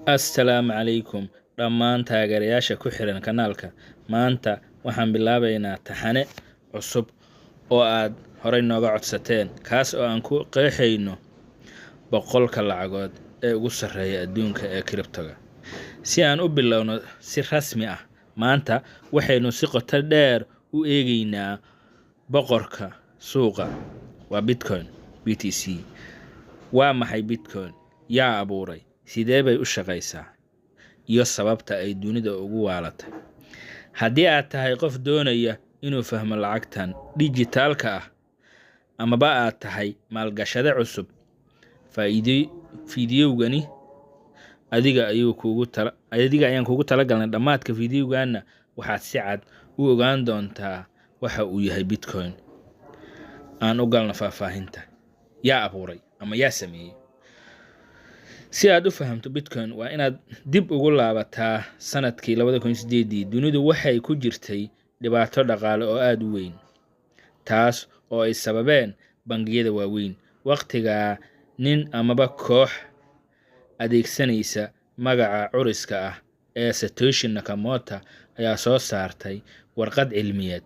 Assalaamu calaykum dhammaan taageerayaasha ku xiran kanaalka. Maanta waxaan bilaabaynaa taxane cusub oo aad horey nooga codsateen, kaas oo aan ku qeexayno 100-ka lacagood ee ugu sarreeya adduunka ee crypto-ga. Si aan u bilowno si rasmi ah, maanta waxaynu si qoto dheer u eegaynaa boqorka suuqa, waa Bitcoin, BTC. Waa maxay Bitcoin? Yaa abuuray? Sidee bay u shaqeysaa? Iyo sababta ay dunida ugu waalatay. Haddii aad tahay qof doonaya inuu fahmo lacagtan dhijitaalka ah, amaba aad tahay maalgashade cusub, fiidiyowgani adiga ayaan kuugu talagalnay. Dhammaadka fiidiyowgana waxaad si cad u ogaan doontaa waxa uu yahay Bitcoin. Aan u galno faahfaahinta. Yaa abuuray ama yaa sameeyey? Si aad u fahamto Bitcoin, waa inaad dib ugu laabataa sanadkii 2008. Dunidu waxay ku jirtay dhibaato dhaqaale oo aad u weyn, taas oo ay sababeen bangiyada waaweyn. Waqtigaa, nin amaba koox adeegsanaysa magaca curiska ah ee Satoshi Nakamoto ayaa soo saartay warqad cilmiyeed,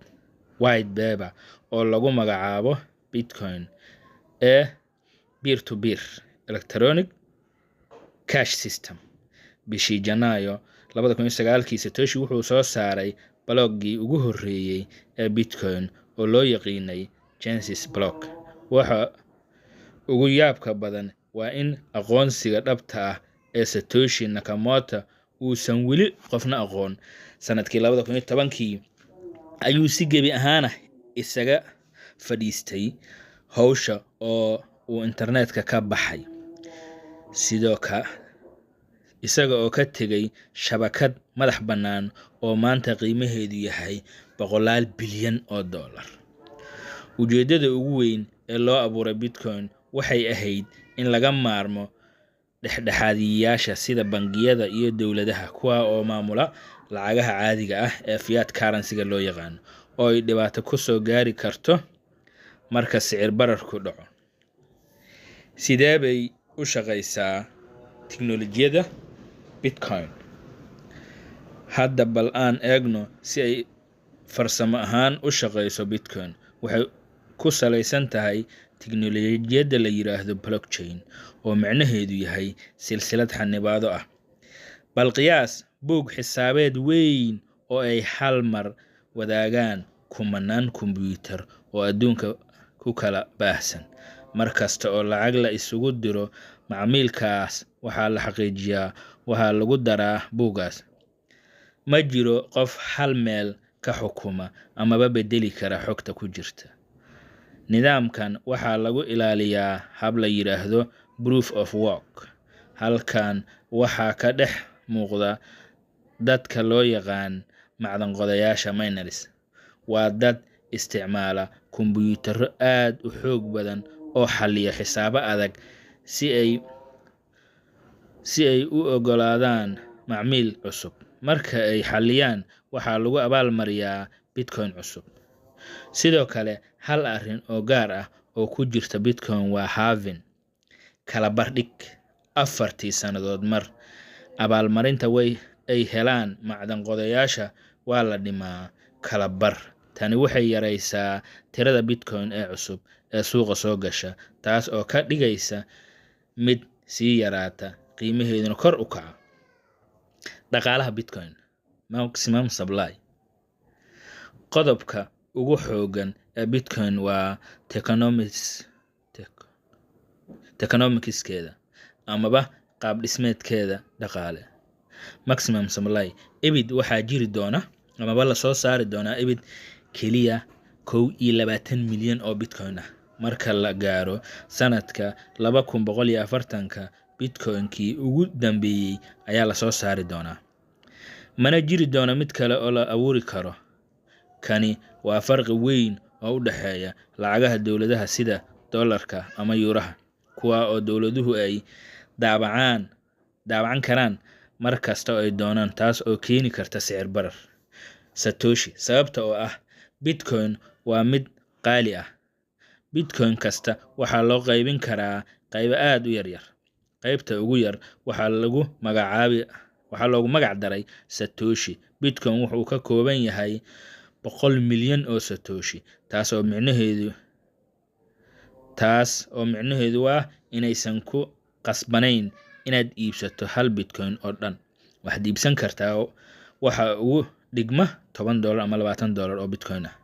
white paper, oo lagu magacaabo Bitcoin ee peer-to-peer electronic cash system. Bishii Janaayo 2009-kii, Satoshi wuxuu soo saaray block-gii ugu horreeyay ee Bitcoin oo loo yaqiinay Genesis Block. Waxa ugu yaabka badan waa in aqoonsiga dhabta ah ee Satoshi Nakamoto uusan weli qofna aqoon. Sanadkii 2010-kii ayuu si gebi ahaana isaga fadhiistay hawsha oo uu internetka ka baxay, sidoo ka isaga oo ka tegay shabakad madax bannaan oo maanta qiimaheedu yahay boqolaal bilyan oo dollar. Ujeeddada ugu weyn ee loo abuuray Bitcoin waxay ahayd in laga maarmo dhexdhexaadiyeyaasha sida bangiyada iyo dowladaha, kuwa oo maamula lacagaha caadiga ah ee fiat currency-ga loo yaqaan, oo ay dhibaato ku soo gaari karto marka sicir bararku dhaco. Sidee bay u shaqeysaa tiknoolajiyadda Bitcoin? Hadda bal aan eegno si ay farsamo ahaan u shaqeyso Bitcoin. Waxay ku saleysan tahay tiknoolajiyadda la yiraahdo blockchain, oo micnaheedu yahay silsilad xannibaado ah. Bal qiyaas buug xisaabeed weyn oo ay hal mar wadaagaan kumanaan kombuyuutar oo adduunka ku kala baahsan. Mar kasta oo lacag la isugu diro macmiilkaas, waxaa la xaqiijiyaa, waxaa lagu daraa buuggaas. Ma jiro qof hal meel ka xukuma amaba beddeli kara xogta ku jirta. Nidaamkan waxaa lagu ilaaliyaa hab la yiraahdo proof of work. Halkan waxaa ka dhex muuqda dadka loo yaqaan macdan-qodayaasha, miners. Waa dad isticmaala kombuyuutarro aad u xoog badan oo xalliya xisaabo adag si ay u oggolaadaan macmiil cusub. Marka ay xalliyaan, waxaa lagu abaalmariyaa Bitcoin cusub. Sidoo kale, hal arrin oo gaar ah oo ku jirta Bitcoin waa halving, kala bardhig 4-tii sannadood mar. Abaalmarinta way ay helaan macdan-qodayaasha waa la dhimaa kala bar. Tani waxay yareysaa tirada Bitcoin ee cusub ee suuqa soo gasha, taas oo ka dhigaysa mid sii yaraata, qiimaheeduna kor u kaco. Dhaqaalaha Bitcoin, maximum supply. Qodobka ugu xooggan ee Bitcoin waa tokenomics-keeda amaba qaab dhismeedkeeda dhaqaale. Maximum supply: ebid waxaa jiri doona amaba lasoo saari doonaa ebid keliya 21 milyan oo Bitcoin ah. Marka la gaaro sanadka 2140-ka, Bitcoin-kii ugu dambeeyay ayaa lasoo saari doonaa, mana jiri doono mid kale oo la abuuri karo. Kani waa farqi weyn oo u dhexeeya lacagaha dowladaha sida dollarka ama yuuraha, kuwa oo dowladuhu ay daabacan karaan mar kasta oo ay doonaan, taas oo keeni karta sicir barar. Satoshi: sababta oo ah Bitcoin waa mid qaali ah, Bitcoin kasta waxaa loo qaybin karaa qaybo aad u yaryar. Qaybta ugu yar waxaa lagu magacaabi waxaa loogu magac daray Satoshi. Bitcoin wuxuu ka kooban yahay 100 milyan oo satoshi, taas oo micnaheedu waa inaysan ku qasbanayn inaad iibsato hal Bitcoin oo dhan. Waxaad iibsan kartaa waxa ugu dhigma $10 ama $20 oo Bitcoin ah.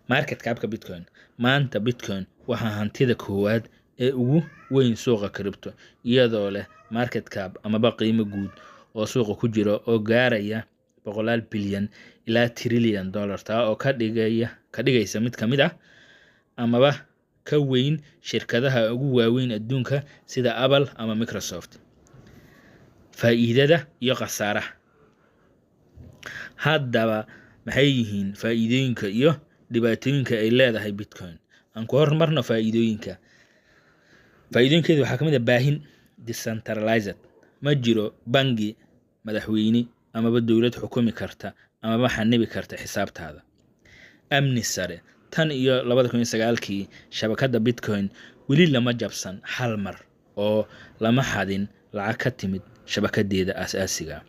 Market capka Bitcoin maanta: Bitcoin waxaa hantida koowaad ee ugu weyn suuqa crypto, iyadoo leh market cap amaba qiimo guud oo suuqa ku jira oo gaaraya boqolaal bilyan ilaa trillion dollar, taa oo ka dhigaysa mid ka mid ah amaba ka weyn shirkadaha ugu waaweyn adduunka sida Apple ama Microsoft. Faa'iidada iyo khasaaraha. Haddaba, maxay yihiin faa'iidooyinka iyo dhibaatooyinka ay leedahay Bitcoin? Aan ku hormarno faa'iidooyinka. Faa'iidooyinkeedu waxaa ka mid ah baahin decentralized. Ma jiro bangi, madaxweyne amaba dowlad xukumi karta amaba xanibi karta xisaabtaada. Amni sare. Tan iyo 2009kii shabakadda Bitcoin weli lama jabsan hal mar oo lama xadin lacag ka timid shabakadeeda aasaasiga.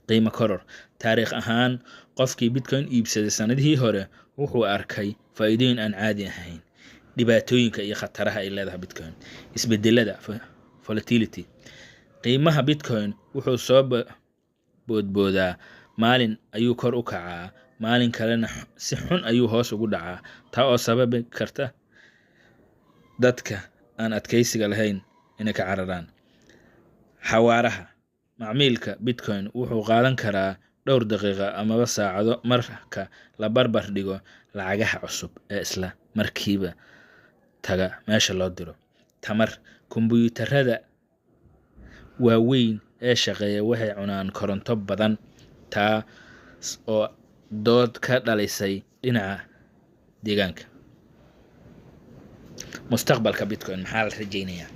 Qiimo koror. Taariikh ahaan, qofkii Bitcoin iibsaday sanadihii hore wuxuu arkay faa'iidooyin aan caadi ahayn. Dhibaatooyinka iyo khataraha ay leedahay Bitcoin: isbedelada, volatility. Qiimaha Bitcoin wuxuu soo boodboodaa. Maalin ayuu kor u kacaa, maalin kalena si xun ayuu hoos ugu dhacaa, taa oo sababi karta dadka aan adkeysiga lahayn inay ka cararaan. Xawaaraha macmiilka Bitcoin wuxuu qaadan karaa dhowr daqiiqo amaba saacado marka la barbar dhigo lacagaha cusub ee isla markiiba taga meesha loo diro. Tamar. Kombuyuutarada waaweyn ee shaqeeya waxay cunaan koronto badan, taas oo dood ka dhalisay dhinaca deegaanka. Mustaqbalka Bitcoin, maxaa la rajeynayaa?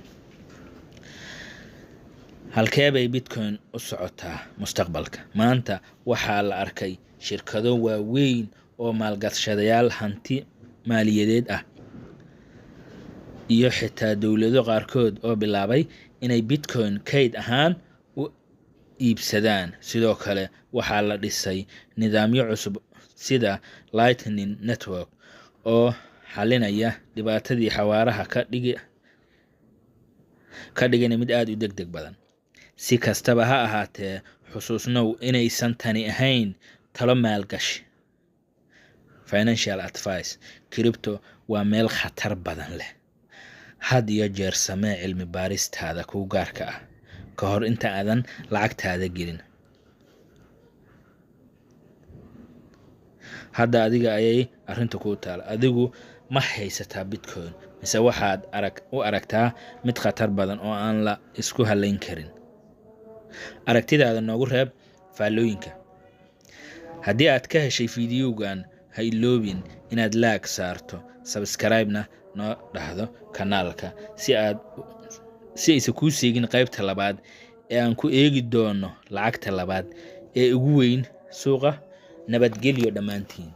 Halkee bay Bitcoin u socotaa mustaqbalka? Maanta waxaa la arkay shirkado waaweyn oo maalgashadayaal hanti maaliyadeed ah iyo xitaa dowlado qaarkood oo bilaabay inay Bitcoin kayd ahaan u iibsadaan. Sidoo kale, waxaa la dhisay nidaamyo cusub sida Lightning Network oo xalinaya dhibaatadii xawaaraha, ka dhigana mid aada u deg deg badan. Si kastaba ha ahaatee, xusuusnow inaysan tani ahayn talo maalgashi, financial advice. Crypto waa meel khatar badan leh. Had iyo jeer samee cilmi baaristaada kuu gaarka ah ka hor inta aadan lacagtaada gelin. Hadda adiga ayay arrintu kuu taal. Adigu ma haysataa Bitcoin, mise waxaad u aragtaa mid khatar badan oo aan la isku halayn karin? Aragtidaada noogu reeb faallooyinka. Haddii aad ka heshay fiidiyowgan, ha iloobin inaad like saarto, subscribe-na noo dhahdo kanaalka si aysan kuu seegin qaybta labaad ee aan ku eegi doono lacagta labaad ee ugu weyn suuqa. Nabadgelyo dhammaantiin.